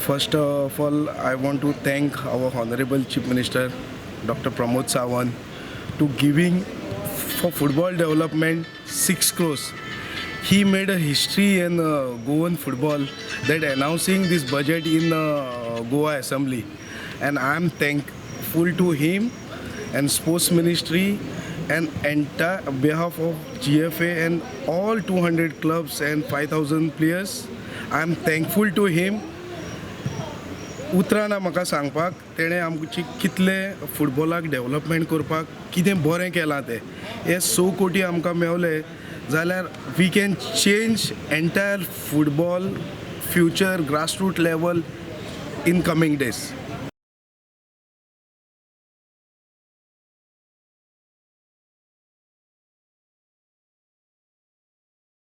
First of all, I want to thank our Honorable Chief Minister, Dr. Pramod Sawant, to giving for football development 6 crores. He made a history in Goan football that announcing this budget in Goa Assembly. And I am thankful to him and Sports Ministry and entire behalf of GFA and all 200 clubs and 5,000 players. I am thankful to him. उतरां ना म्हाका सांगपाक तेणें आमची कितले फुटबॉलाक development करपाक कितें बरें केलां तें. हे 6 कोटी आमकां मेवले जाल्यार we can change entire football future, grassroot level in coming days.